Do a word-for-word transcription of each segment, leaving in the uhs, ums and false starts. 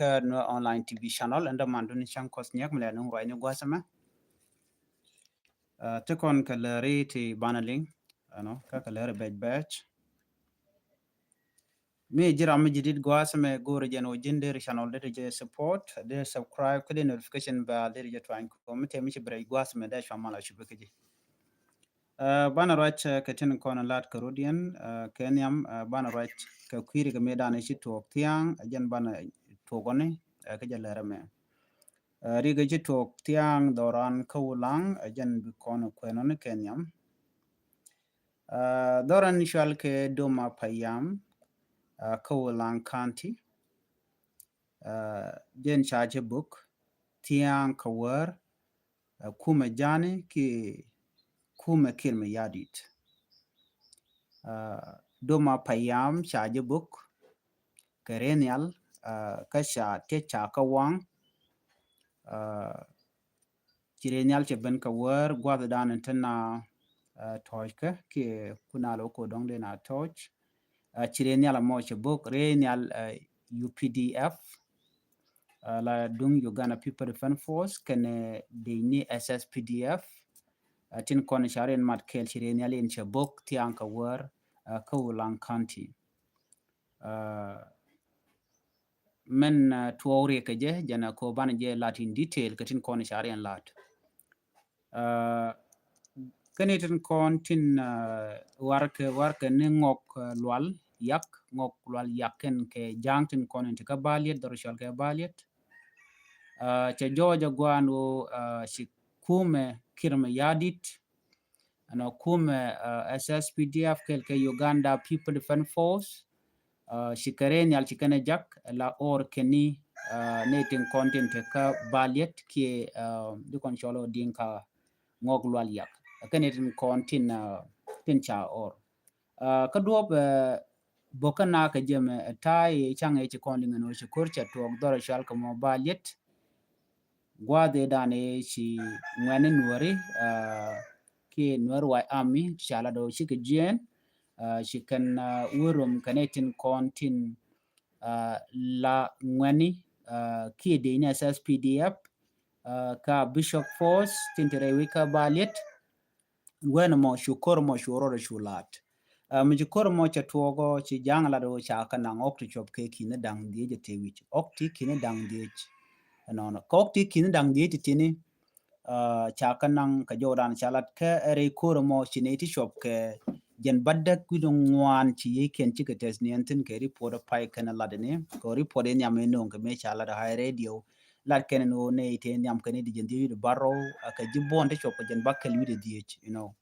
kä Nuer Online T V channel, ɛn däman duni cäŋ kɔs nyɛk mi lɛ nuŋ ruacni gua̱a̱th ɛmɛ. Ti kɔn kɛ lääri ti banɛ liŋ, ɛnɔ kä kɛ lääri bɛc bɛc. Mi ji̱ ram mi ji̱ dit gua̱a̱th ɛmɛ go̱o̱rɛ jɛn wä ji̱n deri channel deri jɛ support, deri subscribe, kä deri notification bell deri jɛ tuany kɔ mi tɛ mi ci bɛrɛ gua̱a̱th ɛmɛ dee cua mal a cupɛ kä ji̱. Banɛ ruac kɛ tin kɔn lat kɛ rodiɛn kɛ nhiam, banɛ ruac kɛ kui̱ri kɛ mëë danɛ ci tuɔɔk thia̱a̱ŋ, jɛn banɛ tuɔɔkɔni kɛ jɛ lɛr ɛmɛ. Rikɛ ci tuɔɔk thia̱a̱ŋ dhɔran kä Wulaŋ, jɛn bi kɔn kuɛnɔni kɛ nhiam. Dhɔran cual kɛ Doma Payam kä Wulaŋ County. Jɛn ca jɛ bok thia̱a̱ŋ kɛ wär kumɛ Jani ki kumɛ Kiir Mayardit. Doma Payam ca jɛ bok kɛ rɛy nhial kä ca tëë ca kä waŋ. Ci rɛy nhial cɛ ben kɛ wär gua̱th dan in te na tɔ̱ɔ̱c kä kiɛ kun a lɔ ko dɔ̱ŋ dee na tɔ̱ɔ̱c. Ci rɛy nhial amɔ cɛ bok rɛy nhial U P D F la duŋ Uganda People Defense Force kɛnɛ dee ni S S P D F. Tin kɔn ca rɛy mat kɛɛl ci rɛy nhial in cɛ bok thia̱a̱ŋ kɛ wär kä Wulaŋ County. Mɛn tuɔɔk riɛk kɛ jɛ jɛn a ko banɛ jɛ lat in detail kɛ tin kɔn ca rɛy lat. Kɛn itin kɔn tin warkɛ warkɛ ni Ŋɔk Lual Yak, Ŋɔk Lual Yak kɛn kɛ ja̱a̱ŋ tin kɔn in ti kä Baliet, dhɔr cual kɛ Baliet. Cɛ jɔɔc a guan wo ci kumɛ Kiir Mayardit ɛnɔ kumɛ S S P D F kɛl kɛ Uganda People Defense Force. Ci kɛ rɛy nhial ci kɛn ɛ jak la or kɛni ni tin kɔn tin te kä Baliet kiɛ di kɔn cɔl ɔ Dinka Ŋɔk Lual Yak. Kɛn itin kɔn tin tin ca or kä duɔp bok kä na kɛ jɛ mɛ ta̱a̱ i̱ caŋ i̱ ci kɔn liŋ ɛn ɣöö ci ko̱r cɛ tuɔɔk dhɔr cual kɛ mɔ Baliet. Gua̱a̱th i̱ dan i̱ ci ŋuɛ̈ni Nuääri kiɛ Nuäär White Army ca la dɔ̱ ci kɛ jiɛɛn. Ci kɛn wä rom kɛn i̱ tin kɔn tin la ŋuɛ̈ni kiɛ dee ni S S P D F ka Bishop Force tin te rɛy wec kä Baliet. Wɛn mɔ cu ko̱r mɔ cu rɔɔdɛ cu laat. Mi ci ko̱r mɔ cɛ tuɔɔkɔ ci ja̱a̱ŋ lat ɣöö ca kɛ naŋ ɣɔk ti cuɔp kɛ ki̱ni da̱ŋ dhiec ɛ te wi̱c. Ɣɔk ti ki̱ni da̱ŋ dhiec. Ɛnɔnɔ kɛ ɣɔk ti ki̱ni da̱ŋ dhiec ti tini ca kɛ naŋ kɛ jɔwdan ca lat kɛ rɛy ko̱r mɔ ci nɛy ti cuɔp kɛ jɛn bädäk wi̱cdɛ ŋuan ci yiëëkiɛn cikɛ tɛth niɛn thi̱n kɛ report ɛ pay kɛn ɛ lat ni kɛ report in nhiam in no̱o̱ŋ kɛ mëë ca lat ɛ high radio. Lat kɛn ni ɣöö nɛy tëë nhiam kɛn i̱ di jɛn dhiec wi̱cdɛ bärɔw a kɛ ji̱ buɔ̱n ti cuɔp kɛ jɛn bäkɛl wi̱cdɛ dhiec, you know.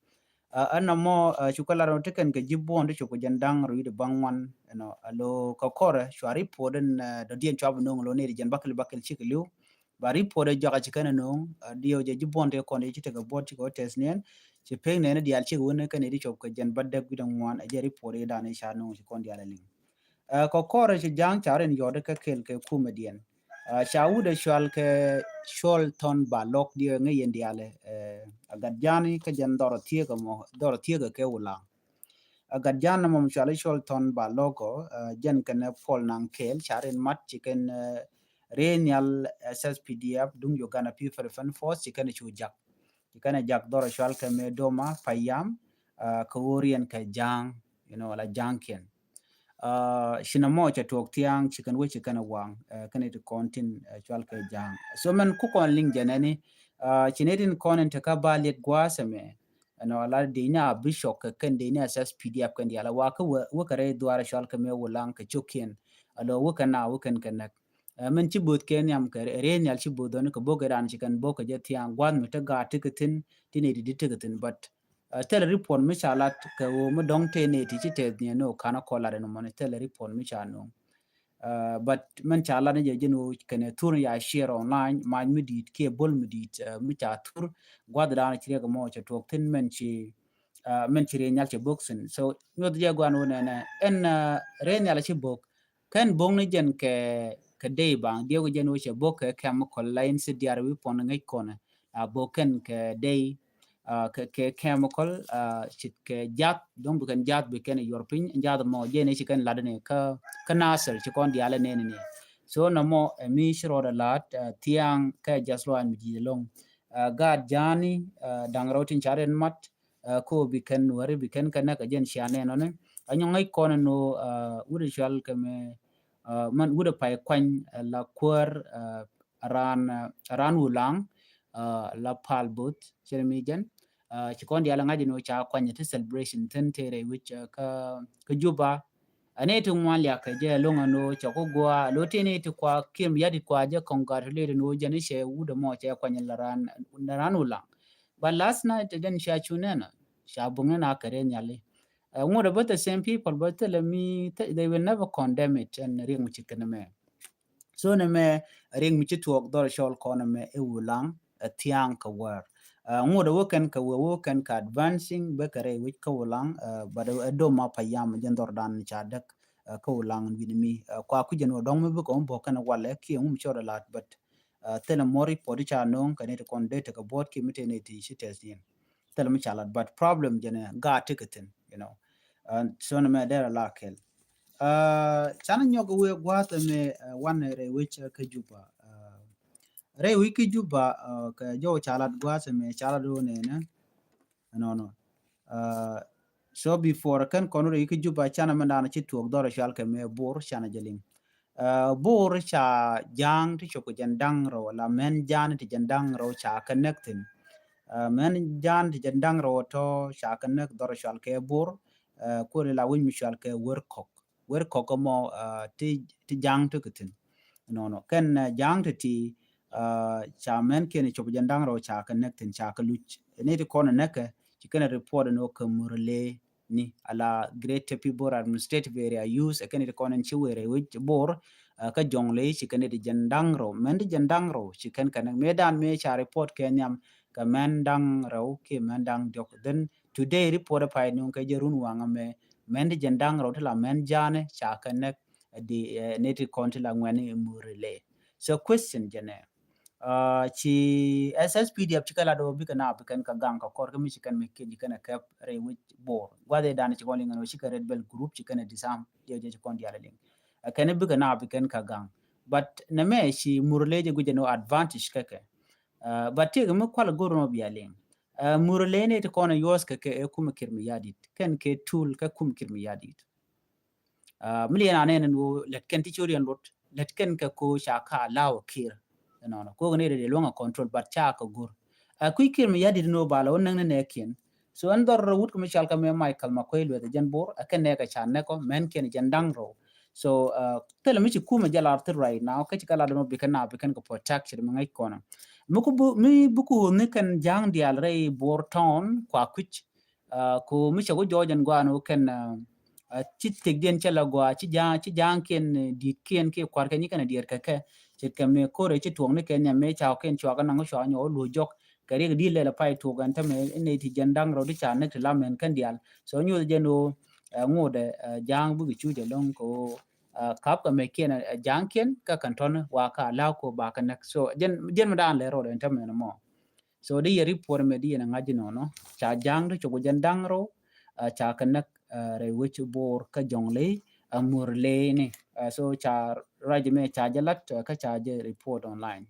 Ɛn nɔmɔ cu kɛ lat ɣöö ti kɛn kɛ ji̱ buɔ̱n ti cuɔp kɛ jɛn da̱ŋ rɛw wi̱cdɛ bäŋuan, you know. A lo kɛ kɔrɛ cua report in dɔ̱diɛn cua bi no̱o̱ŋ lo nɛy di jɛn bäkɛl bäkɛl cikɛ li̱w. Ba report in jɔak a ci kɛn ɛ no̱o̱ŋ diɛw jɛ ji̱ buɔ̱n ti kɔn di ci tekɛ buɔ̱t cikɛ wä tɛth niɛn. Ci pek nɛn diaal cikɛ wä ni kɛn i̱ di cuɔp kɛ jɛn bädäk wi̱cdɛ ŋuan ɛ jɛ report in dan i̱ ca no̱o̱ŋ ci kɔn diaal ɛ liŋ. Kɔ kɔrɛ ci ja̱a̱ŋ ca rin yɔt kä kɛl kɛ kumɛ diɛn. Ca wut ɛ cual kɛ cuɔl thɔn ba lɔk diɛ ŋäc yɛn dialɛ. A gat ja̱a̱ni kä jɛn dhɔr thiekä mɔ dhɔr thiekä kɛ Wulaŋ. A gat ja̱a̱n mɔ cual i̱ cuɔl thɔn ba lɔk ɔ jɛn kɛn ɛ puɔl naŋ kɛl ca rin mat ci kɛn rɛy nhial S S P D F duŋ Uganda People Defense Force ci kɛn ɛ cu jak. Ci kɛn ɛ jak dhɔr ɛ cual kɛ mɛ Doma Payam kɛ wä riɛn kɛ ja̱a̱ŋ, you know, la ja̱a̱ŋkiɛn. Ci nɔmɔ cɛ tuɔɔk thia̱a̱ŋ ci kɛn wä ci kɛn ɛ waŋ kɛn i̱ ti kɔn tin cual kɛ ja̱a̱ŋ. So mɛn ku kɔn liŋ jɛ nɛni ci nɛy tin kɔn in te kä Baliet gua̱a̱th ɛmɛ. Ɛnɔ la dee ni a Bishop kɛ kɛn dee ni a S S P D F kɛn diaal a wa kä wä kɛ rɛy dhuaar ɛ cual kɛ mɛ Wulaŋ kɛ ciokiɛn. A lɔ wä kɛn na wä kɛn kɛ näk. Mɛn ci bo̱o̱th kɛ nhiam kɛ rɛy nhial ci bo̱o̱th dhɔni kɛ bo̱o̱k kɛ raan ci kɛn bo̱o̱k kɛ jɛ thia̱a̱ŋ gua̱a̱th mi te gaat ti kɛ thi̱n ti nɛy ti di ti kɛ thi̱n but thilɛ report mi ca lat kɛ ɣöö mi dɔ̱ŋ tëë nɛy ti ci tɛth niɛn ni ɣöö ka̱n a kɔl lat ɛn mɔni thilɛ report mi ca no̱o̱ŋ. But mɛn ca lat ni jɛ jɛn ɣöö kɛnɛ thur ya share online mac mi di̱i̱t kiɛ bo̱l mi di̱i̱t mi ca thur gua̱th da̱a̱n ci riɛk mɔ cɛ tuɔɔk thi̱n mɛn ci mɛn ci rɛy nhial cɛ bo̱k thi̱n. So nyuɔth jɛ gua̱n ɣöö nɛnɛ ɛn rɛy nhial ci bo̱k. Kɛn bo̱k ni jɛn kɛ kɛ dey baŋ diɛw kɛ jɛn wecɛ bo̱k kɛ chemical la in si diar wi̱i̱ puɔn ŋäc kɔnɛ. A bo̱k kɛn kɛ dey kɛ kɛ chemical ci kɛ jath dɔ̱ŋ bi kɛn jath bi kɛn yuɔr piny jath mɔ jɛn ci kɛn lat ni kä kä Nasir ci kɔn dial nɛn ni. So nɔmɔ ɛ mi ci rɔɔdɛ la̱t, ɛ, thia̱a̱ŋ kɛ ja̱th luaac mi ji̱ lo̱ŋ. Ɛ, gaat ja̱a̱ni, ɛ, da̱ŋ rɛw tin ca rɛn mat, ɛ, ko bi kɛn wääri bi kɛn kɛ näk ɛ jɛn cia nɛn ɔni. Ɛ nyɔŋ ŋäc kɔn ɛn ɣöö, ɛ, wut ɛ cual kɛ mɛ, ɛ, mɛn wut ɛ pay kuany, ɛ, la kuäär, ɛ, raan, ɛ, raan Wulaŋ, ɛ, la Pal Both, cɛ mi jɛn. Ɛ, ci kɔn diaal ŋa̱c ɛn ɣöö ca kuany ti celebration thi̱n tëë rɛy wi̱c, ɛ, kä, kä Juba. Ɛ ni ti ŋuan liak kɛ jɛ lo̱ŋ ɛn ɣöö cɛ ku gua̱a̱, lo ti ni ti kua Kiir Mayardit kua jɛ congratulate ɛn ɣöö jɛn i̱ cɛ wut ɛmɔ cɛ kuany la raan, la raan Wulaŋ. But last night, ɛ jɛn cia cu nɛn ɔ, ca buŋ ni na kɛ rɛy nhiali. Ɛ, ŋut ɛ bä the same people, but thilɛ mi, th-, they will never condemn it, ɛn riɛk mi ci kɛn mɛ. So nɛ mɛ riɛk mi ci tuɔɔk dhɔr cɔl kɔn mɛ i̱ Wulaŋ, ɛ, thia̱a̱ŋ kɛ wäär. Ɛ, ŋut ɛ wä kɛn kɛ wä, wä kɛn kɛ advancing, bä kɛ rɛy wi̱c kä Wulaŋ, ɛ, but ɛ dom ma payam jɛn dhɔr dan ca däk, ɛ, kä Wulaŋ wi̱n mi. Ɛ, kua kui̱c jɛn wä dɔ̱ŋ mi bikɛ wä bok kɛn walɛ kiɛ ŋum cɔr ɛ lat, but, ɛ, thilɛ mɔ report ca no̱o̱ŋ kɛ ni ti kɔn dee tekɛ buɔt kiɛ mi te ni ti ci tɛth yin. Thilɛ mi ca lat, but problem jɛn ɛ gaat ti kɛ thin, you know. Ɛ, so nɛ mɛ dee rɛ la kɛl. Ɛ, canɛ nyɔk wee gua̱a̱th ɛmɛ, ɛ, wanɛ rɛy wec, ɛ, kä Juba. Ɛ, rɛy wec kä Juba, ɛ, kɛ jɔw ca lat gua̱a̱th ɛmɛ ca lat wee nɛnɛ. Ɛnɔnɔ. Ɛ, so before kɛn kɔn rɛy wec kä Juba canɛ mɛn daanɔ ci tuɔɔk dhɔr cual kɛ mɛ Bor canɛ jɛ liŋ. Ɛ, Bor ca ja̱a̱ŋ ti cop kɛ jɛn da̱ŋ rɛw la mɛn ja̱a̱n ti jɛn da̱ŋ rɛw ca kɛ näk thi̱n. Ɛ, mɛn ja̱a̱n ti jɛn da̱ŋ rɛw tɔ ca kɛ näk dhɔr cual kɛ Bor, ɛ, kuɔli la wi̱ny mi cual kɛ Wer Kɔk. Wer Kɔk ɛmɔ, ɛ, ti, ti ja̱a̱ŋ ti kɛ thi̱n. Nɔnɔ. Kɛn, ɛ, ja̱a̱ŋ ti ti, ɛ, ca mɛn kiɛn cop jɛn da̱ŋ rɛw ca kɛ näk thi̱n ca kɛ luc. Ni ti kɔn näkɛ, ci kɛn report ni wä kɛ Murle ni ala Greater Pibor Administrative Area use, ɛ kɛn ti kɔn in ci wee rɛy wec Bor, ɛ, kä Jɔŋley ci kɛn ti jɛn da̱ŋ rɛw, mɛn ti jɛn da̱ŋ rɛw ci kɛn kɛn mɛ dan mɛ ca report kɛ nhiam kɛ mɛn da̱ŋ rɛw kiɛ mɛn da̱ŋ diɔk. Then today report ɛ pay nuŋ kɛ jɛ run waŋ mɛ mɛn ti jɛn da̱ŋ rɛw ti la mɛn ja̱a̱nɛ ca kɛ näk di, ɛ, ni ti kɔn ti la ŋuɛni Murle. So question jɛnɛ. Ɛ, ci S S P D F ci kɛ lat ɔ bikɛ na bikɛn kɛ gaŋ kɛ kɔr kɛ mi ci kɛn mi kiɛn ci kɛn ɛ kɛp rɛy wec Bor. Gua̱th ɛ dan ci kɔn liŋ ɛn ɔ ci kɛ Red Belt group ci kɛn ɛ disarm diɛ jɛ ci kɔn dial liŋ. Ɛ kɛn bikɛ na bikɛn kɛ gaŋ. But nɛ mɛ ci Murle jɛ guic ɛn ɔ advantage kɛ kɛ. Ɛ, but tiek mi kual go̱r nɔ bia liŋ. Ɛ, Murle ni ti kɔn ɛ yuɔth kɛ kɛ ɛ kum Kiir Mayardit. Kɛn kɛ tool kɛ kum Kiir Mayardit. Ɛ, mi liɛn anɛ ni woo lɛt kɛn ti coriɛn lot lɛt kɛn kɛ ko ca ka allow Kiir. Nɔnɔ ko ni de luɔŋ a control but ca ka gur. Ɛ, kui̱ Kiir Mayardit ni woo bala woo näŋ ni nɛ kiɛn. So ɛn dhɔr wut kɛ mi cal kɛ mɛ Michael Makuei Lueth jɛn Bor ɛ kɛn nɛ kɛ ca nɛ kɔ mɛn kiɛn jɛn da̱ŋ rɛw. So, ɛ, thilɛ mi ci kumɛ jɛ lar thil right now kä ci kɛ lar dɔmɔ bikɛn na bikɛn kɛ protection mi ŋäc kɔnɔ. Mi ku bu, mi bi ku ni kɛn ja̱a̱ŋ diaal rɛy Bor town kua kui̱c. Ɛ, ku mi cɛ ku jɔɔc ɛn gua̱a̱n wä kɛn, ɛ, ɛ, ci tëkdiɛn cɛ la gua̱a̱ ci ja̱a̱ŋ, ci ja̱a̱ŋ kiɛn, ɛ, di̱t kiɛn kiɛ kua̱r kɛ nyi kɛn a diɛɛr kɛ kɛ. Ce̱tkɛ mëë ko̱r ɛ ci tuɔɔk ni kɛn nhiam mëë ca wä kɛn cuak ɛn naŋ cuak nyɔ wä luɔ̱c jɔk. Kɛ riɛk di̱t lɛl ɛ pay tuɔɔk ɛn tämɛ in nɛy ti jɛn da̱ŋ rɛw ti ca näk ti lam ɛn kɛn diaal. So nyuɔth jɛn wä, ɛ, ŋot ɛ, ɛ, ja̱a̱ŋ bikɛ cuc ɛlɔ̱ŋ kɛ wä, ɛ, ka̱p kɛ mɛ kiɛn, ɛ, ja̱a̱ŋ kiɛn kä kɛn tɔ̱n wa ka la̱a̱k kɛ wä ba kɛ näk. So jɛn, jɛn mi daan lɛ rɔɔd ɛn tämɛ ni mɔ. So di yɛ report mɛ di yɛn a ŋa̱c inɔnɔ ca ja̱a̱ŋ ti cok jɛn da̱ŋ rɛw, ɛ, ca kɛ näk, ɛ, rɛy wec Bor kä Jɔŋley, ɛ, Murle ni. Ɛ, so ca ruac mɛ ca jɛ lat, ɛ, kä ca jɛ report online.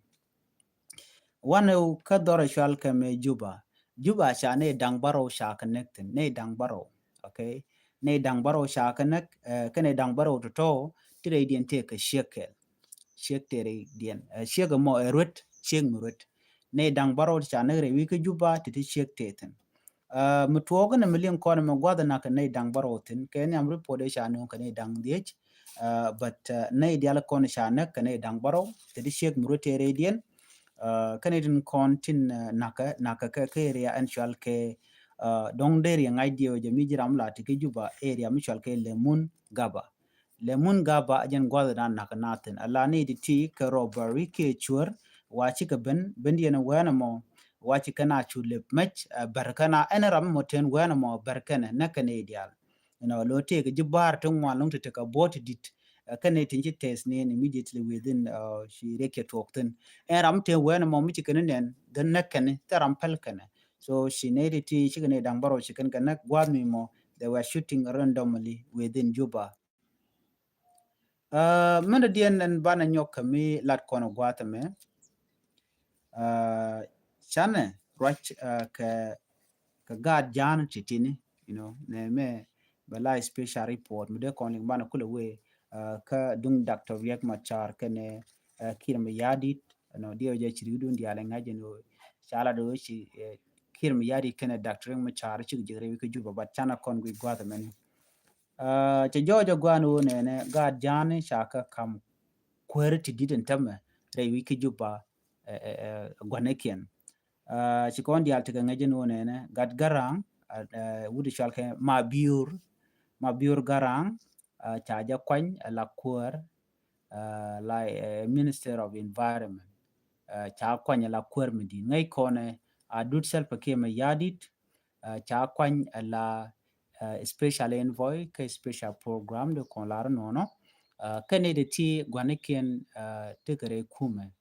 Wanɛ kä dhɔr ɛ cual kɛ mɛ Juba. Juba ca nɛy da̱ŋ bärɔw ca kɛ näk thi̱n, nɛy da̱ŋ bärɔw. Okay. Nɛy da̱ŋ bärɔw ca kɛ näk, ɛ, kä nɛy da̱ŋ bärɔw tɔ̱tɔ̱ ti rɛydiɛn tëë kɛ ciek kɛl. Ciek tëë rɛydiɛn. Ɛ, ciek ɛmɔ ɛ ruet, ciek mi ruet. Nɛy da̱ŋ bärɔw ti ca näk rɛy wi̱i̱ kä Juba ti ti ciek tëë thi̱n. Ɛ, mi tuɔɔk ni mi liŋ kɔn mi gua̱th nak nɛy da̱ŋ bärɔw thi̱n. Kɛ nhiam report ɛ ca nööŋ kɛ nɛy da̱ŋ dhiec. Ɛ, but, ɛ, nɛy diaal kɔn ca näk kɛ nɛy da̱ŋ bärɔw. Ti ti ciek mi ruet tëë rɛydiɛn. Ɛ, kɛn itin kɔn tin, ɛ, nakä, nakä kɛ, kɛ area ɛn cual kɛ, ɛ, dɔ̱ŋ dee riɛŋ ŋa̱c diɛw jɛ mi ji̱ ram la ti kä Juba area mi cual kɛ Lemun Gaba. Lemun Gaba a jɛn gua̱th dan nakä nathin. A la ni ti ti kɛ robbery kɛ cuär, wa cikɛ ben, ben diɛn wɛn mɔ, wa cikɛ na cu lep mɛc, ɛ, bɛr kɛn a ɛn ram mɔ ten wɛn mɔ bɛr kɛn ɛ, nɛ kɛn idial. You know, lo tëëk ji̱ ba̱a̱r ti ŋuan lo̱ŋ ti tekɛ buɔ̱t ti di̱t. Ɛ, kɛn ni tin ci tɛth ni immediately within, ɛ, ci riɛk cɛ tuɔɔk thi̱n. Ɛn ram tëë wɛn ɛmɔ mi ci kɛn ni nɛn, then nɛ kɛn ni thil ram päl kɛn ni. So ci nɛy ti ti ci kɛn ni da̱ŋ bärɔw ci kɛn kɛ näk gua̱a̱th mi mɔ, they were shooting randomly within Juba. Mɛn dɔ̱diɛn ɛn banɛ nyɔk kɛ mi lat kɔn gua̱a̱th ɛmɛ. Canɛ ruac kɛ kɛ gaat ja̱a̱n ti tini, you know, nɛ mɛ bɛ la special report mi dee kɔn liŋ banɛ kulɛ wee kä duŋ Doctor Riek Machar kɛnɛ Kiir Mayardit, you know, diɛ jɛ ci riwdun diaal ŋa̱c jɛ ni wee ca la dee wee ci Kiir Mayardit kɛnɛ Doctor Riek Machar ci jɛ riw kä Juba, but canɛ kɔn gui gua̱a̱th ɛmɛni. Cɛ jɔɔc ɛ gua̱a̱n wä nɛnɛ gaat ja̱a̱ni ca kä kam kuäär ti di̱t ɛn tämɛ rɛy wi̱c kä Juba gua̱nikiɛn. Ci kɔn diaal tekɛ ŋäc ɛn wä nɛnɛ gat Garaŋ, wut cual kɛ Mabior, Mabior Garaŋ, ca jɛ kuany ɛ la kuäär, la Minister of Environment, ca kuany ɛ la kuäär mi di̱t ŋäc kɔnɛ a dut Salva Kiir Mayardit, ca kuany ɛ la special envoy kɛ special program de kɔn lar nɔnɔ. Kɛn ni de ti guanikiɛn tekɛ rɛ kumɛ.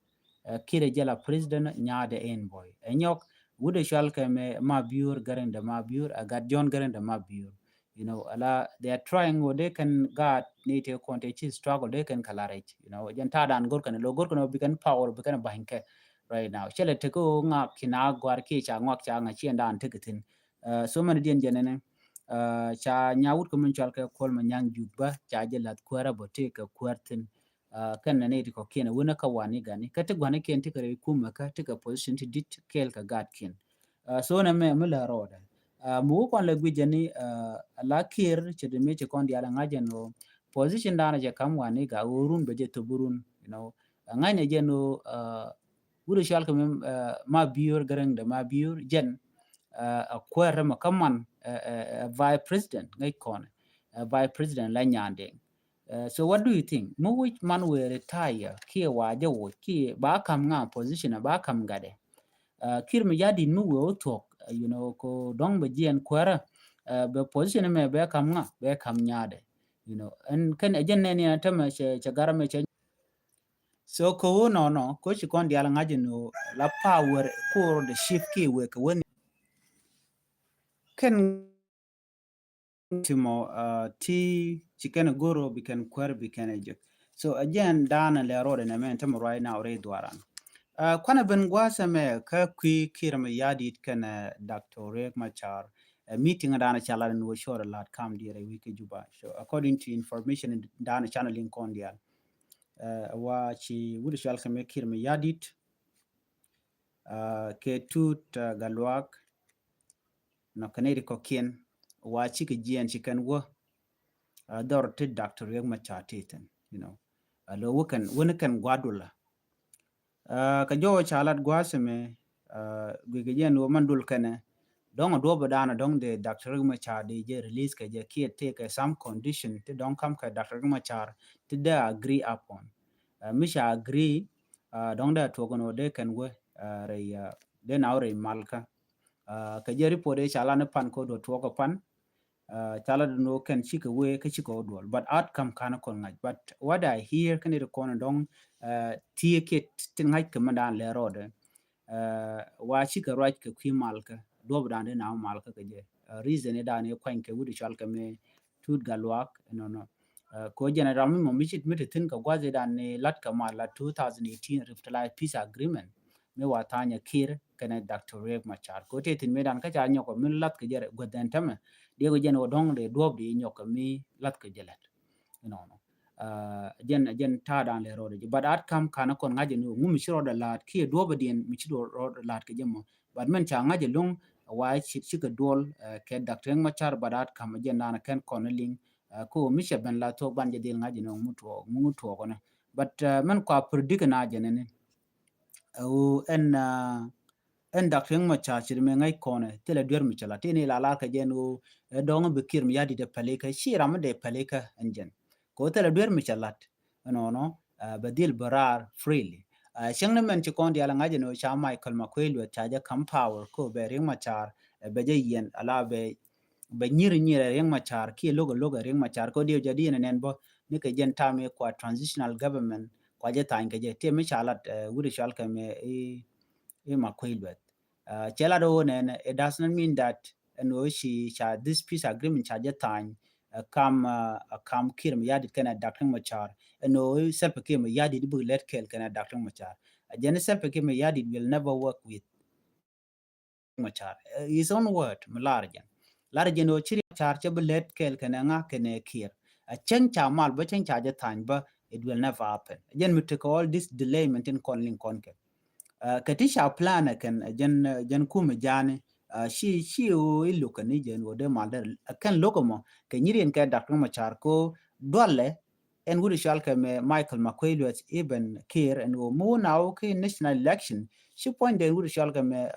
Kiir ɛ jɛ la president nyaadɛ envoy ɛ nyɔk wut ɛ cual kɛ mɛ Mabior Garaŋ de Mabior, ɛ gat John Garaŋ de Mabior. You know, ala they are trying wä de kɛn gaat ni te kɔn te ci struggle de kɛn kɛ la rɛc. You know, jɛn ta̱a̱ dan gor kɛn lo gor kɛn bi kɛn power bi kɛn ba̱ny kɛ right now. Cɛ lɛ tekɛ wä ŋak kina guar kiɛ ca ŋuak ca ŋa ciɛn dan tekɛ thin. So mɛn diɛn jɛn ɛnɛ ca nya wut kɛ min cual kɛ Kuol Manyang Juba ca jɛ lath kuäärä bä tëë kɛ kuäär thi̱n. Kɛn nɛ ni ti kɔ̱kiɛn wunä kä wani gani kä ti guani kiɛn ti kɛ rɛy kumɛ kä ti kɛ position ti dit kɛɛl kɛ gaat kiɛn. So nɛ mɛ mi lɛ rɔɔdɛ mi wuk kɔn lɛ guic jɛ ni la Kiir cɛ ti mi cɛ kɔn diaal ŋa̱c jɛ ni wä position danɛ cɛ kam wani ga wä run bɛ jɛ thop run, you know, ŋa̱c nɛ jɛ ni wä wut cual kɛ mi Mabior Garaŋ de Mabior jɛn a kuäär mɛ kä man vice president ŋäc kɔn vice president la Nyandeng. So what do you think? Mi wi̱c man wee retire kiɛ wa jɛ wuc kiɛ ba kam ŋa position ba kam gatdɛ? Kiir Mayardit mi wee wä thuɔk, you know, ko dɔ̱ŋ bɛ jiɛn kuäärä bɛ position mɛ bɛ kam ŋa bɛ kam nyaadɛ, you know, ɛn kɛn ɛ jɛn nɛn yɛn tämɛ cɛ cɛ garɛ mɛ cɛ. So ko wä nɔnɔ ko ci kɔn diaal ŋa̱c ni la power ko rɔ de shift kiɛ wee kɛ wä ni kɛn ti mɔ ti ci kɛn goro bi kɛn kuäär bi kɛn jek. So again dan lɛ rɔɔdɛ nɛ mɛ tämɛ right now rɛ dhuaran. Kuanɛ ben gua̱a̱th ɛmɛ kä kui̱ Kiir Mayardit kɛn Doctor Riek Machar. Meeting dan ca lat ni wä cɔr lat kam diɛ rɛ wi̱i̱ kä Juba. So according to information dan canɛ liŋ kɔn diaal wa ci wut cual kɛ mɛ Kiir Mayardit kɛ Tut Galuak nɔ kɛn iri kɔkiɛn wa cikɛ jiɛn ci kɛn wä dhɔr ti Doctor Riek Machar ti thin, you know, a lo wä kɛn wä ni kɛn guadula. Kɛ jɔwä ca lat gua̱a̱th ɛmɛ guikɛ jɛn wä man dul kɛnɛ dɔ̱ŋ a duɔp dan a dɔ̱ŋ de Doctor Riek Machar de jɛ release kɛ jɛ kiɛ tëë kɛ some condition ti dɔ̱ŋ kam kɛ Doctor Riek Machar ti dee agree upon. Mi ca agree dɔ̱ŋ dee a tuɔk ɛn wä dee kɛn wä rɛy dee na wä rɛy malkä. Kɛ jɛ report dee ca lan pan ko duɔ tuɔk ɛ pan ca la dun wä kɛn cikɛ wee kä cikɛ wä duɔl, but outcome kan kɔn ŋa̱c. But what I hear kɛn it kɔn dɔ̱ŋ thiee kiɛ tin ŋa̱c kɛ mɛ dan lɛ rɔɔdɛ wa cikɛ ruac kɛ kui̱ malkä duɔp dan dee na wä malkä kɛ jɛ. Reason idan i̱ kuany kɛ wut i̱ cual kɛ mɛ Tut Galuak nɔnɔ. Ko jɛn ram mi mɔ mi cit mi ti thin kɛ gua̱th idan ni lat kɛ mal la two thousand eighteen revitalized peace agreement mi wa tha̱a̱nyɛ Kiir kɛnɛ Doctor Riek Machar. Ko te thin mi dan kä ca nyɔk mi lath kɛ jɛ gua̱th ɛn tämɛ diɛ kɛ jɛn wä dɔ̱ŋ dee duɔp dee nyɔk mi lath kɛ jɛ lɛt. Nɔnɔ jɛn jɛn ta̱a̱ dan lɛ rɔɔdɛ jɛ but outcome kan kɔn ŋa̱c jɛ ni wä ŋu mi ci rɔɔdɛ la̱a̱t kiɛ duɔp diɛn mi ci rɔɔdɛ la̱a̱t kɛ jɛ mɔ. But mɛn ca ŋa̱c ɛlɔ̱ŋ wa ci cikɛ duɔl kɛ Doctor Riek Machar, but outcome jɛn dan kɛn kɔn liŋ ko mi cɛ ben la thuɔk ban jɛ dhil ŋa̱c jɛ ni wä ŋu tuɔɔk ŋu tuɔɔk nɛ. But mɛn kua predict na jɛ ni ni ɛn ɛn Doctor Riek Machar ci ri mɛ ŋäc kɔnɛ thilɛ duer mi cɛ lat ti ni la lar kɛ jɛn ɣöö ɛ dɔŋ bi Kiir Mayardit ɛ pälikä ci ram mi dee pälikä ɛn jɛn. Kɛ ɣöö thilɛ duer mi cɛ lat ɛnɔnɔ bɛ dhil bɛ raar freely. Cieŋni mɛn ci kɔn diaal ɛ ŋa̱c ɛn ɣöö ca Michael Makuei Lueth ca jɛ ka̱m power ko bɛ Riek Machar ɛ bɛ jɛ yiɛn ala bɛ bɛ nyir nyir ɛ Riek Machar kiɛ lo̱k ɛ lo̱k ɛ Riek Machar kɛ ɣöö diɛ jɛ di ɛn ɛ nɛn bä ni kɛ jɛn tam i̱ kua transitional government kua jɛ thany kɛ jɛ tiɛ mi ca lat wut i̱ cual kɛ mɛ i̱ i̱ Makuei Lueth. Cɛ lat ɣöö nɛnɛ it does not mean that ɛn ɣöö ci ca this peace agreement ca jɛ thany ɛ kam, ɛ kam Kiir Mayardit kɛnɛ Doctor Machar. Ɛn ɣöö Salva Kiir Mayardit bi lät kɛɛl kɛnɛ Doctor Machar. Ɛ jɛn Salva Kiir Mayardit will never work with Machar. Ɛ, his own word, mi lar jɛn. Lar jɛn ɣöö ci Riek Machar cɛ bi lät kɛɛl kɛnɛ ŋa kɛnɛ Kiir. Ɛ cäŋ ca mal bä, cäŋ ca jɛ tha̱a̱ny bä, it will never happen. Ɛ jɛn mi tekɛ all this delay min tin kɔn liŋ kɔn kɛ. Ɛ, kɛ ti ca plan ɛ kɛn, ɛ jɛn, ɛ jɛn kumɛ ja̱a̱ni, ɛ, ci, ci ɣöö i̱ lo̱k kɛn i̱ jɛn ɣöö dee mal dee, ɛ kɛn lo̱k ɛmɔ, kɛ nyiriɛn kɛ Doctor Machar ko dualɛ, ɛn wut i̱ cɔal kɛ mɛ Michael Makuei Lueth, even Kiir, ɛn ɣöö mi wun a wä ki national election, ci puɔ̱nydɛ ɛn wut i̱ cɔal kɛ mɛ,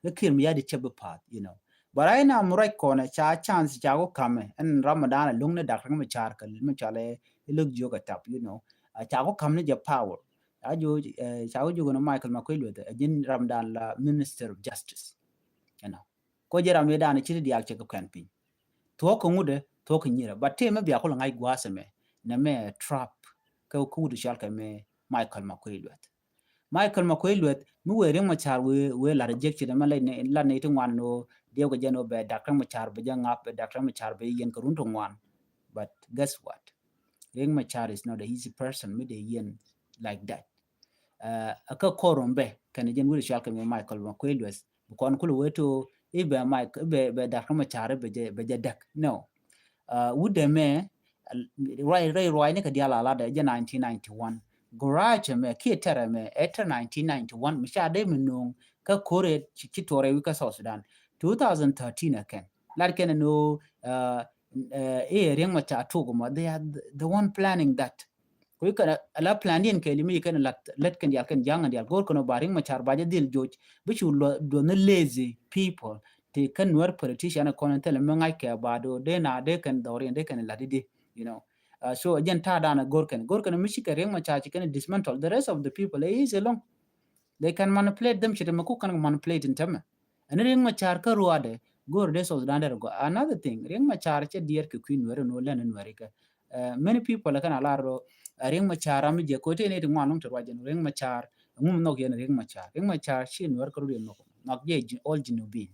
ɛ, Kiir Mayardit cɛ bi pa̱a̱th, you know. But right now, mi ruac kɔnɛ, ca chance, ca ku kamɛ, ɛn Ramadan a luŋni Doctor Machar kɛ mi cɔal ɛ, i̱ lo̱k jiök ɛ tap, you know. Ɛ, ca ku kamni jɛ power. Ca jiök, ɛ, ca ku jiök ni Michael Makuei Lueth, ɛ jɛn Ramadan la Minister of Justice. You know. Ko jɛ ram mi dan ci ti diaal cɛ kɛ kuɛn piny. Thuɔ̱k kɛ ŋut ɛ, thuɔ̱k kɛ nyirɛ. But tëë mɛ bia kulɛ ŋa̱c gua̱a̱th ɛmɛ, nɛ mɛ trap, kɛ, kɛ wut i̱ cɔal kɛ mɛ Michael Makuei Lueth. Michael Makuei Lueth, mi wëë Riek Machar wëë, wëë la rejection ɛmɛ la nɛ, la nɛ ti ŋuan nɔ, diɛw kɛ jɛ nɔ bɛ Doctor Machar bɛ jɛ ŋa̱p, bɛ Doctor Machar bɛ yɛn kɛ run ti ŋuan. But guess what? Riek Machar is not a easy person, mi dee yɛn like that. Ɛ, kä korom bɛ kɛn jɛn wut i̱ cɔal kɛ mɛ Michael Makuei Lueth. Bi kɔn kulɛ wee to i̱ bɛ Mike, i̱ bɛ, bɛ Doctor Machar bɛ jɛ, bɛ jɛ däk. No. Ɛ, wut ɛmɛ, ruac, ruac, ruac ni kɛ diaal a lat ɛ jɛ nineteen ninety-one. Gurac ɛmɛ, kiɛ tɛr ɛmɛ, ɛ tɛr nineteen ninety-one, mi ca dee mi no̱o̱ŋ kä ko̱r ɛ ci, ci tuɔɔr ɛ wi̱c kä South Sudan. Two thousand thirteen ɛ kɛn. Lat kɛn ɛ no̱o̱, ɛ, ɛ, i̱ Riek Machar tok mɔ, they are the, the one planning that. Kui̱ kɛ ala plan diɛn kɛɛli mi kɛn lat lät kɛn dial kɛn ja̱ŋ dial go̱r kɛn ɔ ba Riek Machar ba jɛ dhil joc bi cu luɔ, luɔ ni lazy people ti kɛn Nuer politician kɔn in thilɛ mi ŋa̱c kɛ ba do dee na dee kɛn dhɔriɛn dee kɛn lat idi, you know. Uh, so jɛn ta̱a̱ dan go̱r kɛn go̱r kɛn mi ci kɛ Riek Machar ci kɛn dismantle the rest of the people, eh, is alone. They can manipulate them, ci te mi kuk kɛn manipulate in tämɛ. Ɛn Riek Machar kä ruaadɛ go̱r dee South Sudan dee rɛ gɔaa. Another thing, Riek Machar cɛ diɛɛr kɛ kui̱ Nuɛri ni wä lɛn Nuɛri kɛ. Uh, many people kɛn a lar rɔ, uh, Riek Machar ram mi jɛ ko̱ te ni ti ŋuan luŋ ti ruac jɛn Riek Machar, ŋum nhɔk yɛn Riek Machar. Riek Machar ci Nuɛr kä rut yɛn nhɔk. Nhɔk jɛ all Junubin.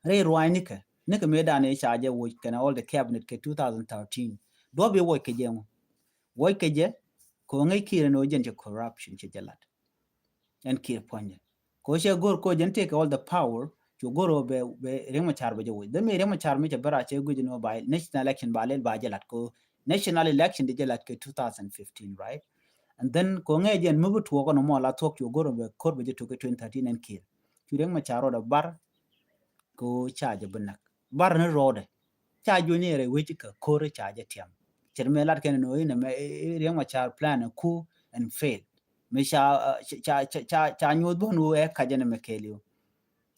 Rɛy ruac nikɛ, nikɛ mëë dan i̱ ca jɛ woc kɛn all the cabinet kɛ two thousand thirteen. Duɔp i̱ woc kɛ jɛ ŋu. Woc kɛ jɛ, ko̱ ŋäc Kiir ni wä jɛn cɛ corruption cɛ jɛ lat. Ɛn Kiir puɔ̱nydɛ. Ko cɛ go̱r ko jɛn take all the power, cu go̱r ɔ bɛ, bɛ Riek Machar bɛ jɛ woc. Dämi Riek Machar mi cɛ bɛ ra cɛ guic ni wä ba national election ba lel ba jɛ lat ko national election di jɛ lat kɛ two thousand fifteen, right? And then ko ŋɛ jɛn mi bi tuɔk ɔn mɔ la thuɔk cu go̱r ɔ bɛ ko̱r bɛ jɛ tok kɛ twenty thirteen ɛn Kiir. Cu Riek Machar rɔɔdɛ bar ko ca jɛ bi nak. Bar ni rɔɔdɛ. Ca juɔ̱ny ni rɛy wec kɛ ko̱r ca jɛ tiam. Cɛ mɛ lat kɛn ni wä inɛ mɛ, eh, eh, Riek Machar plan ku and fail. Mi ca, uh, ca, ca, ca, ca nyuɔth bun wä ɛ kacɛ ni mɛ kɛɛliw.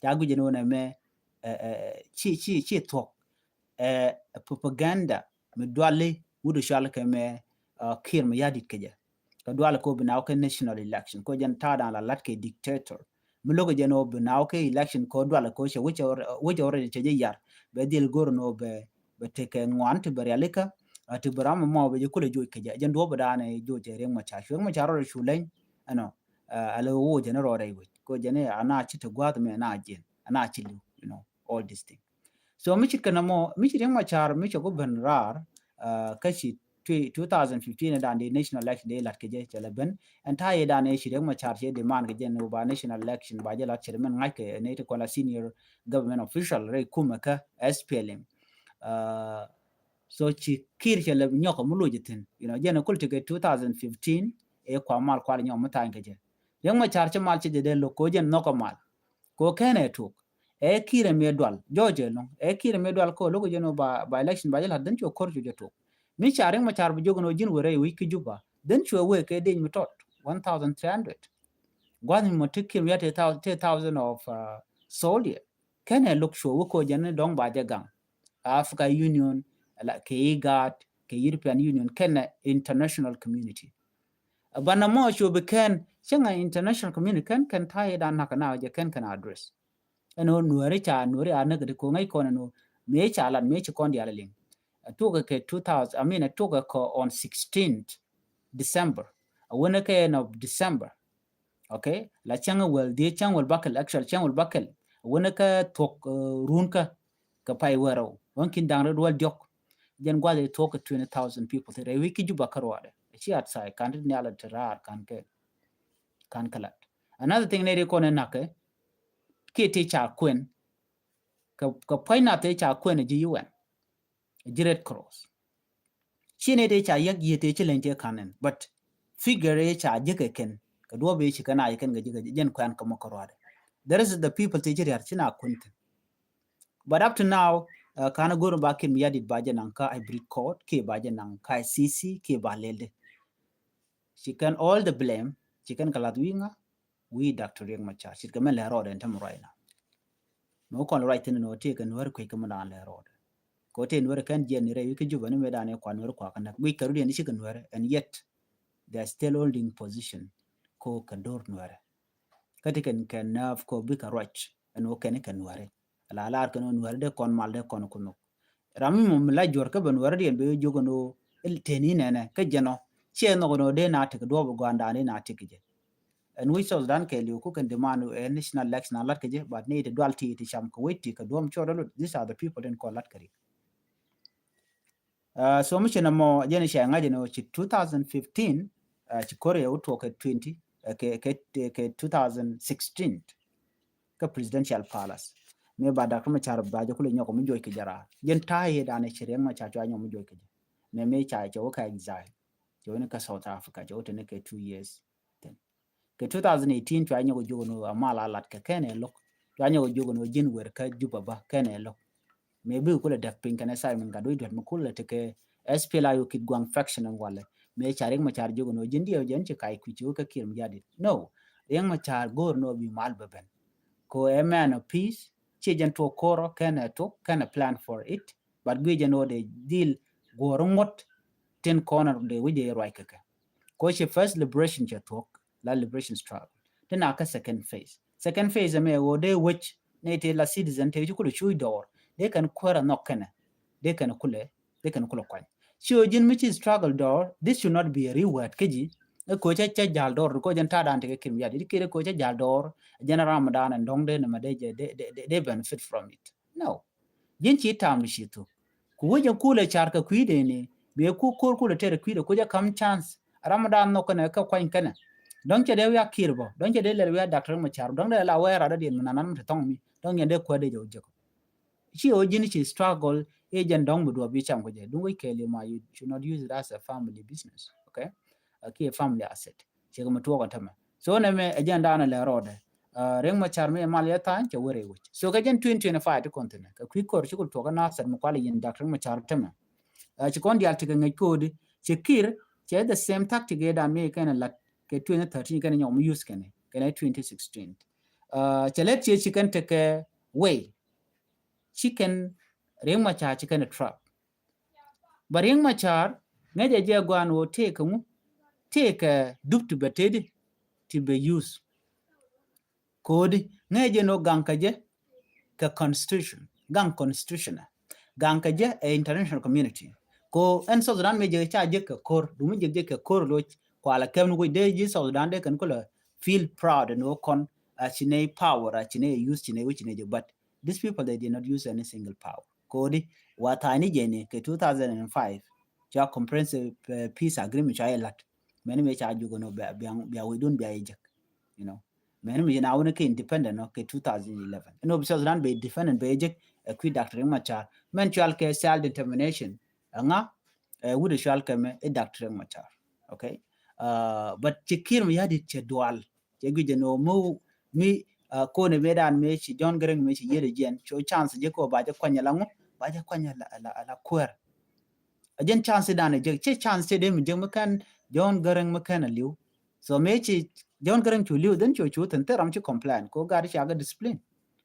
Ca guic ni wä nɛ mɛ, eh, eh, ci, ci, ci thuɔk, eh, propaganda mi duali wut cɔal kɛ mɛ, uh, Kiir Mayardit kɛ jɛ. Kɛ duali ko bi naw kɛ national election ko jɛn ta̱a̱ dan la lat kɛ dictator. Mi lo̱k jɛn ɔ bi naw kɛ election ko duali ko cɛ wec, wec already cɛ jɛ yar. Bɛ dhil go̱r ni wä bɛ, bɛ tekɛ ŋuan ti bɛ rialikä, a ti bɛ ram mɔ bɛ jɛ kulɛ joc kɛ jɛ. Jɛn duɔp dan ɛ joc ɛ Riek Machar. Riek Machar rɔ cu leny, ɛnɔ, a lɛ wä jɛn rɔ rɛy wec. Ko jɛn a na ci ti gua̱th mɛ na jiɛn, a na ci liw, you know, all this thing. So mi cit kɛ nɔmɔ, mi cit Riek Machar, mi cɛ ku ben raar, uh, kä ci twi two thousand fifteen dan di national election di lat kɛ jɛ cɛ lɛ ben. Ɛn ta̱a̱ yɛ dan ɛ ci Riek Machar cɛ demand kɛ jɛ ni ba national election ba jɛ lat cɛ mɛn ŋa̱c kɛ ni ti kɔn la senior government official rɛy kumɛ kä S P L M. Uh, so ci Kiir cɛ lɛ nyɔk mi loc ithin. You know, jɛn kul ti kɛ two thousand fifteen ɛ kua mal kual nyɔk mi tha̱a̱ny kɛ jɛ. Riek Machar cɛ mal cɛ jɛ dee lo̱k ko jɛn nhɔk mal. Ko kɛn ɛ tuk. Ɛ Kiir ɛ mi dual. Jɔɔc ɛ loŋ. Ɛ Kiir ɛ mi dual ko lo̱k jɛn ba, ba election ba jɛ lat dhin cuɛ ko̱r cuɛ jɛ tuk. Mi ca Riek Machar bi jok ni wä ji̱n wä rɛy wi̱c ki Juba. Dhin cuɛ wee kɛ dec mi tɔt one thousand three hundred. Gua̱th mi mɔ ti Kiir mi ya te thou-, te thousand of, uh, soldier. Kɛn ɛ lo̱k cuɛ wä ko jɛn ni dɔ̱ŋ ba jɛ gaŋ. Africa Union, la, kɛ IGAD, kɛ European Union, kɛn ɛ international community. Banɛ mɔ cu bi kɛn, cäŋ ɛ international community kɛn, kɛn ta̱a̱ i̱ dan nakä na jɛ kɛn kɛn address. Ɛn ɣöö Nuääri ca, Nuääri a näk di ko̱ ŋäc kɔn ɛn ɣöö mëë ca lat, mëë ci kɔn diaal ɛ liŋ. Ɛ tuɔk kɛ two thousand, I mean, ɛ tuɔk kɛ on sixteenth December. A wänɛ kɛ end of December. Okay? La cäŋ wäl dhiec, cäŋ wäl bäkɛl, actual cäŋ wäl bäkɛl. A wänɛ kɛ thuɔ̱k, uh, runkä kɛ pay wäl rɛw. Wän kin da̱ŋ rɛw wäl diɔ̱k. Jɛn gua̱th ɛ thuɔ̱k kɛ twenty thousand people thil rɛy wi̱c ki Juba kä ruaadɛ. Ci outside kan ti nhial ti raar kan kɛ, kan kɛ lat. Another thing ni ri kɔn ɛ na̱kɛ kiɛ ti ca kuɛn kɛ, kɛ pua̱ny nath ti ca kuɛn ɛ ji̱ U N, ɛ ji̱ Red Cross. Ci ni ti ca yäk yiëë ti ci leny ti ka̱n ɛn, but figure ɛ ca ji̱ kɛ kɛn kɛ duɔ̱p ɛ ci kɛn a ji̱ kɛn kɛ ji̱ kɛ jɛn kuɛn kɛ mɔ kä ruaadɛ. There is the people ti ci riar ci na kuɛn thin. But up to now, uh, ka̱n go̱r ba Kiir Mayardit ba jɛ naŋ kä hybrid court, kiɛ ba jɛ naŋ kä I C C, kiɛ ba lɛl dɛ. Ci kɛn all the blame, ci kɛn kɛ lath wi̱i̱ ŋa, wi̱i̱ Doctor Riek Machar. Ci kɛ mɛn lɛ rɔɔdɛ ɛn tämɛ right now. Mɛ wä kɔn right thin ni wä tëë kɛ Nuäär kuec kɛ mɛ da̱a̱n lɛ rɔɔdɛ. Kɛ wä tëë Nuäär kɛn jiɛn ni rɛy wi̱i̱ kä Juba ni mɛ da̱a̱n ɛ kuan Nuäär kuakä näk. Guic kɛ rut yɛn i̱ ci kɛ Nuäär, and yet they are still holding position kɛ wä kɛ do̱r Nuäär. Kä ti kɛn kɛn nerve kɛ wä bikɛ ruac ɛn wä kɛn i̱ kɛ Nuäär. La lar kɛn wä Nuäär dee kɔn mal dee kɔn kunuk. Ram mi mɔ mi la juɔr kä ben wä rɛdiɛn ben jiök ɛn wä teni nɛnɛ kä jɛn ɔ ciɛ nhɔk ɛn wä dee na tik duɔp ɛ gɔandan dee na tik jɛ. Ɛn wi̱c South Sudan kɛɛliw ku kɛn demand ɛ national election a lat kä jɛ, but ni ti dual ti ti cam kɛ wec ti kɛ duɔm cuɔt ɛ lut. These are the people in kɔn lat kɛ rik. Uh, so mi ci nɔmɔ jɛn cɛ ŋa̱c ɛn ɣöö ci two thousand fifteen, uh, ci Korea wä tuɔk kɛ twenty, uh, kɛ, kɛ, kɛ two thousand sixteen kä Presidential Palace. Mëë ba Doctor Machar ba jɛ kulɛ nyɔk mi juɔc kɛ jɛ raar. Jɛn ta̱a̱ yɛ danɛ ci Riek Machar cua nyɔk mi juɔc kɛ jɛ. Mëë mëë ca cɛ wä kä exile, cɛ wä ni kä South Africa, cɛ wä teni kɛ two years. Thin. Kɛ two thousand eighteen cua nyɔk jiök ni amal a lat kɛ kɛn ɛ lo̱k. Cua nyɔk jiök ni ji̱n wer kä Juba ba kɛn ɛ lo̱k. Mëë bi kulɛ däk piny kɛn ɛ Simon Gatwec duet mi kulɛ tekɛ S P L A U Kitgwang faction in walɛ. Mëë ca Riek Machar jiök ni ji̱n diɛw jɛn ci kac kui̱ ci wä kä Kiir Mayardit. No. Riek Machar go̱o̱r ni bi mal bɛ ben. Ko ɛ man of peace, ci jɛn tuɔk ko̱rɔ kɛn ɛ tuɔk, kɛn ɛ plan for it. But guic jɛn wä dee dhil guɔ̱r ŋuɔ̱t tin kɔn dee wi̱c dee ruac kɛ kɛ. Ko ci first liberation cɛ thuɔ̱k, la liberation struggle. Tin a kä second phase. Second phase ɛmɛ wä dee wec ni ti la citizen ti ci kulɛ cuc dɔɔr. Dee kɛn kuäär a nhɔk kɛnɛ. Dee kɛn kulɛ, dee kɛn kulɛ kuany. Ci wä ji̱n mi ci struggle dɔɔr, this should not be a reward kä ji̱. Ɛ ko cɛ, cɛ jal dɔɔr, ko jɛn ta̱a̱ dan ti kɛ Kiir Mayardit. Di kiri ko cɛ jal dɔɔr, jɛn ram dan ɛn dɔ̱ŋ dee nɛ ma dee jɛ, dee, dee, dee benefit from it. No. Ji̱n ci tam di ci thuk. Ku wec jɛ kulɛ car kɛ kui̱dɛ ni. Bɛ ku ko̱r kulɛ tɛr kui̱dɛ ku jɛ kam chance. Ram dan nhɔk kɛnɛ kɛ kuany kɛnɛ. Dɔ̱ŋ cɛ dee wiak Kiir bɔ. Dɔ̱ŋ cɛ dee lɛl wiak Doctor Machar. Dɔ̱ŋ dee la wɛɛr rat dee mi nanan mi te thɔŋ mi. Dɔ̱ŋ yɛn dee kuɛ dee jɛ wä jek. Ci wä ji̱n ci struggle. I̱ jɛn dɔ̱ŋ bi duɔp bi cam kɛ jɛ. Duŋ wec kɛɛli ma, you should not use it as a family business. Okay? A kiɛ family asset. Cɛ kɛ mi tuɔɔk ɛ tämɛ. So nɛmɛ ɛ jɛn daanɛ lɛ rɔɔdɛ. Uh, Riek Machar mi ɛ mal yɛ tha̱a̱ny cɛ wä rɛy wec. So kɛ jɛn twenty twenty-five ti kɔn thi̱nɛ. Kɛ kui̱ kɔr ci kul tuɔɔk ɛ Nasir mi kual ɛ yin Doctor Riek Machar tämɛ. Uh, ci kɔn diaal tekɛ ŋäc ko̱o̱di. Cɛ Kiir, cɛ the same tactic ɛ dan mi kɛn ɛ lat kɛ twenty thirteen kɛn ɛ nyɔk mi use kɛn ɛ. Kɛn ɛ twenty sixteen. Uh, cɛ lɛt ciɛ ci kɛn tekɛ way. Ci kɛn Riek Machar ci kɛn ɛ trap. Bä Riek Machar ŋäcɛ jɛ guan wä tëëkɛ ŋu, tëëkɛ dup ti bɛ tëëdi ti bɛ use. Ko̱di ŋäcɛ jɛ ni wä gaŋ kɛ jɛ kɛ constitution, gaŋ constitution. Gaŋ kɛ jɛ ɛ international community. Ko ɛn South Sudan mi jɛ ca jɛ kɛ ko̱r, dumi jɛ jɛ kɛ ko̱r loc, kualɛ kɛm ni wec dee ji̱ South Sudan dee kɛn kulɛ feel proud ni wä kɔn a ci ney power, a ci ney use, ci ney wec, ci ney jɛ, but these people, they did not use any single power. Ko̱di wa tha̱a̱ny ni jɛ ni kɛ two thousand and five, cua comprehensive, uh, peace agreement cua yɛ lat. Mɛni mi ca jukɛ ni bia, bia, bia wecdun bia yɛ jek. You know, mɛni mi na wuni kɛ independent nɔ kɛ two thousand eleven. Ɛn wä bi South Sudan bɛ independent bɛ yɛ jek, ɛ kui̱ Doctor Riek Machar. Mɛn cual kɛ self determination. Ɛŋa, ɛ wut ɛ cual kɛ mɛ ɛ Doctor Riek Machar. Okay? Uh, but ci Kiir Mayardit cɛ dual. Cɛ guic jɛ ni wä mi, mi, uh, konɛ mëë dan mëë ci John Garang mëë ci yiëëdɛ jiɛn. Cɛ wä chance jɛ kɛ wä ba jɛ kuany ala ŋu, ba jɛ kuany ala, ala, ala kuäär. A jɛn chance dan ɛ jɛ, cɛ chance cɛ dee mi jɛ mi kɛn John Garang mi kɛn a li̱w. So mëë ci John Garang cu li̱w, then cu cu thi̱n thil ram ci complain. Ko gat ca kɛ discipline.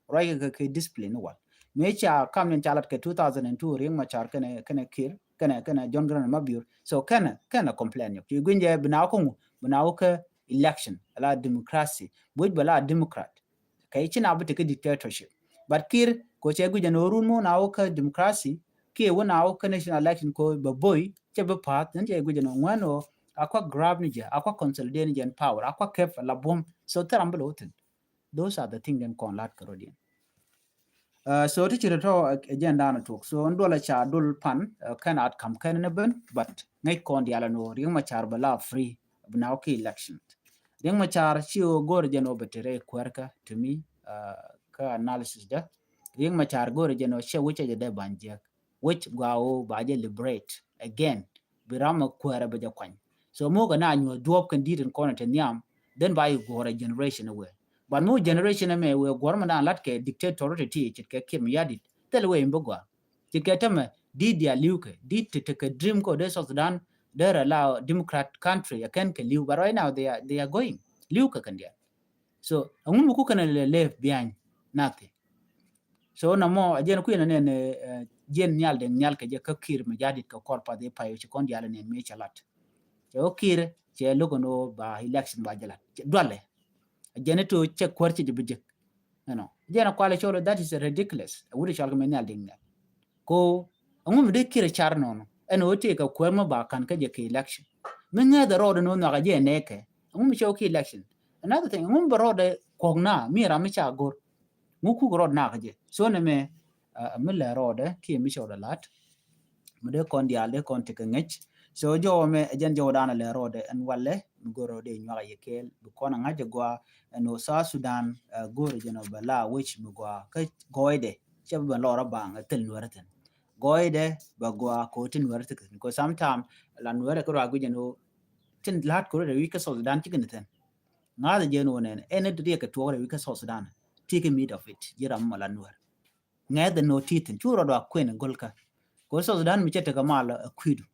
Ruac kɛ kɛ discipline wal. Mëë ca kam ni ca lat kɛ two thousand and two Riek Machar kɛnɛ, kɛnɛ Kiir, kɛnɛ, kɛnɛ John Garang Mabior. So kɛnɛ, kɛnɛ complain yɔk. Ci guic jɛ bi na wä kä ŋu, bi na wä kä election, ala democracy. Buc bɛ la democrat. Kɛ ci na bi tekɛ dictatorship. But Kiir ko cɛ guic jɛ ni wä run mo na wä kä democracy, kiɛ wä na wä kä national election ko bɛ boy, cɛ bi path, then cɛ guic jɛ ni wä ŋuɛn wä, a kua grab ni jɛ, a kua consolidate ni jɛ in power, a kua kɛp la buɔm. So thil ram bi lo wä thi̱n. Those are the things den kɔn lat kɛ rɔ diɛn. So ti ci ri tɔ ɛ jɛn da̱a̱n tuɔk. So in duɔl a ca dul pan kɛn outcome kɛn ni ben, but ŋäc kɔn dial ni wä Riek Machar bɛ la free bi na wä ki election. Riek Machar ci wä go̱r jɛn wä bɛ ti rɛ kuɛrkä to me, kä analysis dä. Riek Machar go̱r jɛn wä cɛ wä cɛ jɛ dɛ ban jɛk. Which gua wä ba jɛ liberate again. Bi ram a kuɛrɛ bɛ jɛ kuany. So muk a na nyuɔ duɔp kɛn dit in kɔn ti nhiam, then ba yi guɔr a generation away. But muk generation amɛ wee guɔr ma dan lat kɛ dictator ti ti cit kɛ Kiir Mayardit. Thil wee in bi gua. Cit kɛ tämɛ dit dia liu kɛ, dit ti ti kɛ dream ko de South Sudan, de rɛ la democrat country a kɛn kɛ liu. But right now they are, they are going. Liu kɛ kɛn dia. So, aŋun mi ku kɛn a left behind? Nothing. So na mɔ a jɛn kui̱n a nɛn jiɛn nhial den nhial kɛ jɛ kä Kiir Mayardit kɛ kɔr path i̱ pay ci kɔn dial a nɛn mi cɛ lat. Cɛ wä Kiir cɛ lo̱k ɛn wä ba election ba jɛ lat. Cɛ dualɛ. A jɛn ito cɛ kuäär cɛ jɛ bi jek. Ɛnɔ. Jɛn a kualɛ cɔl, that is ridiculous. A wut cɔl kɛ mɛ nhial den nhial. Ko aŋu mi dee Kiir car nɔnɔ ɛn ɣöö tëë kɛ kuäär mi ba ka̱n kä jɛ kɛ election. Mi ŋäth ɛ rɔɔdɛ ni wä nhɔakä jɛ ɛ nɛɛkɛ, aŋu mi cɛ wä kɛ election? Another thing, aŋu mi bɛ rɔɔdɛ kuɔk na mi ram mi ca go̱r? Ŋu kuk rɔɔd na kä jɛ? So nɛ mɛ mi lɛ rɔɔdɛ kiɛ mi cɛ wä dɛ la̱t. Mi dee kɔn diaal dee kɔn tekɛ ŋäc. So jɔwä mɛ ɛ jɛn jɔwä daanɛ lɛ rɔɔdɛ ɛn walɛ mi go̱r rɔɔdɛ nyuak a yɛ kɛɛl bi kɔn a ŋa̱c ɛ gɔaa ɛn ɣöö South Sudan go̱r ɛ jɛn ɔ bɛ la wec mi gɔaa kä gɔɔydɛ. Cɛ bi ben lɔɔr a baŋ a thil nuɛrɛ thin. Gɔɔydɛ bɛ gɔaa ko tin nuɛrɛ thin, ko sometime la nuɛrɛ kɛ ruak guic ɛn ɣöö tin la̱t ko rɛ wi̱c kä South Sudan cikɛ ni thin. Ŋa̱th jɛ ni wä nɛn ɛn ni riɛk kɛ tuɔk rɛ wi̱c kä South Sudan. Ti kɛ meat of it ji̱ ram mɔ la nuɛrɛ. Ŋɛth ɛn ɣöö ti thin cu rɔ duak kuɛn ɛ go̱l kä. Ko South Sudan mi cɛ tekɛ mal a kui̱du.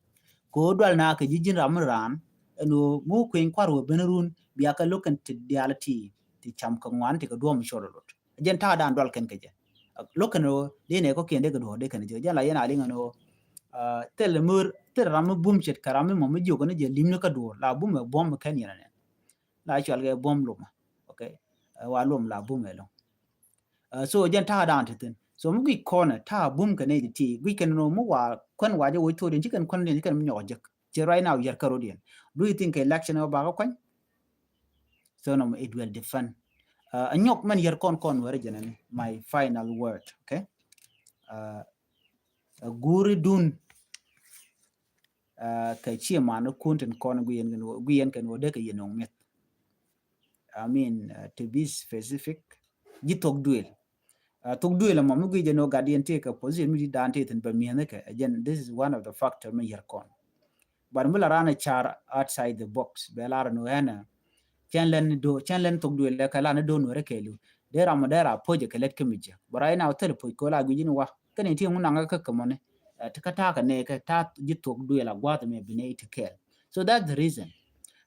Ko dual na kɛ ji̱ ji̱n ram mi raan ɛn ɣöö ŋu kuɛn kuar wä ben run bia kɛ lo̱k kɛn ti diaal ti ti cam kɛ ŋuan ti kɛ duɔ̱m cɔl lot. Jɛn ta̱a̱ dan dual kɛn kɛ jɛ. Lo̱k kɛn ɣöö dee nɛ kɔ̱kiɛn dee kɛ duɔ̱ɔ̱r dee kɛn jɛ. Jɛn la yɛn a liŋ ɛn ɣöö thil mör thil ram mi bum ce̱tkɛ ram mi mɔ mi jiök ni jɛ limni kä duɔ̱ɔ̱r la bum ɛ buɔ̱m mi kɛn yɛn ɛnɛn. La cual kɛ buɔ̱m lomä. Okay. Wa lom la bum ɛlɔ̱ŋ. So jɛn ta̱a̱ dan ti thin. So mi guic kɔnɛ ta̱a̱ bum kɛ nɛy ti ti guic kɛn nɔ mi wa kuɛn wa jɛ woc thok diɛn ci kɛn kuɛn diɛn ci kɛn mi nyɔk jek. Ci right now yɛr kä rot diɛn. Do you think election ɛ bakɛ kuany? So nɔmɔ it will defend. A nyɔk mɛn yɛr kɔn kɔn wɛrɛ jɛn ɛni my final word. Okay. A guri dun kɛ ci man kun tin kɔn guiɛn kɛn wä dee kɛ yɛ nɔŋ miɛth. I mean to be specific, ji̱ thok duël. Thok duël ɛmɔ mi guic jɛ ni wä gat yɛn tëë kɛ position mi di dan tëë thin bɛ miɛth ni kɛ. Again, this is one of the factor mi yɛr kɔn. But mi la ran a car outside the box bɛ lar ni wä ɛn cɛn lɛn ni do cɛn lɛn thok duël lɛ kɛ la ni do nuɛrɛ kɛɛliw. Dee ram dee ra puɔ̱c kɛ lɛt kä mi jɛ. But right now thil puɔ̱c kɛ la guic ni wa kɛn in ti ŋun naŋ kä kɛ mɔni. Ti kä ta̱a̱ kɛ nɛɛ kɛ ta̱a̱ ji̱ thok duël a gua̱th mɛ bi nɛy ti kɛɛl. So that's the reason.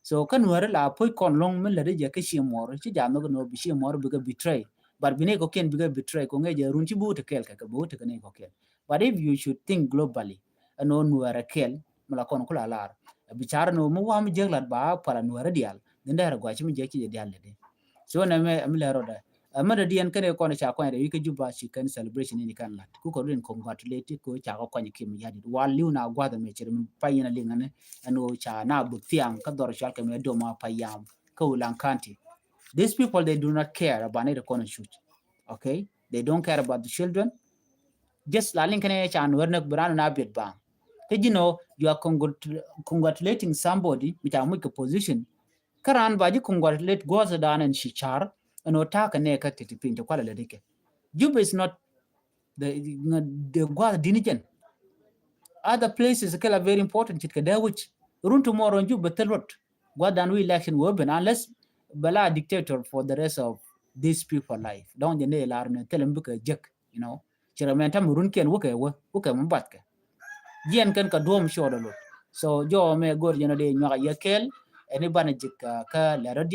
So kä nuɛri la puɔ̱c kɔn lo̱ŋ mi lät jɛ kä ci muɔr ci ja̱ nhɔk ni wä bi ci muɔr bikɛ betray. But bi nɛy kɔkiɛn bikɛ betray ko ŋɛ jɛ run ci bi wä ti kɛɛl kɛ kɛ bi wä ti kɛ nɛy kɔkiɛn. But if you should think globally ɛn ɣöö nuɛrɛ kɛl mi la kɔn kula lar. Bi car ni wä mi wa mi jek lat ba pala nuɛrɛ dial dhin dɛrɛ gua ci mi jek ci jɛ dial lɛ di. So nɛ mɛ mi lɛ rɔdɛ. Ɛ mɛ dɛ diɛn kɛn kɔn ca kɔn dɛ wi̱i̱ kä Juba ci kɛn celebration ni kɛn lat ku kɔ rin congratulate ko ca kɔ kɔn Kiir Mayardit wal liw na guath mɛ cir mi pa yin a liŋ ni ɛn wä ca na bu thiaŋ kä dhɔr cual kɛ mɛ doma pa yam kä Ulang County. These people they do not care about it kɔn cuc. Okay, they don't care about the children. Just la liŋ kɛn ca nuɛr ni bi ran na biet bam. Kä ji̱ nɔ you are congratulating somebody mi ca muc kɛ position. Kä raan ba ji̱ congratulate guɔ̱th dan ɛn ci car ɛn ɣöö ta̱a̱ kɛ nɛɛ kä ti̱ti̱ piny ti kualɛ lɛ dikɛ. Juba is not the, the gua̱th di̱n jɛn. Other places kɛ la very important cit kɛ dee wi̱c. Run tomorrow Juba bɛ thil rot. Gua̱th dan wi̱i̱ election wee ben unless bɛ la dictator for the rest of these people life. Dɔ̱ŋ jɛ nɛɛ lar ni thil mi bikɛ jek, you know. Ci rɛ mɛn tam run kiɛn wä kɛ wä wä kɛ mi bath kɛ. Jiɛn kɛn kɛ duɔ̱m cuɔt ɛ lot. So jɔwä mɛ go̱r jɛn ɔ dee nyuak a yɛ kɛɛl ɛn i̱ banɛ jik kä lɛ rɔ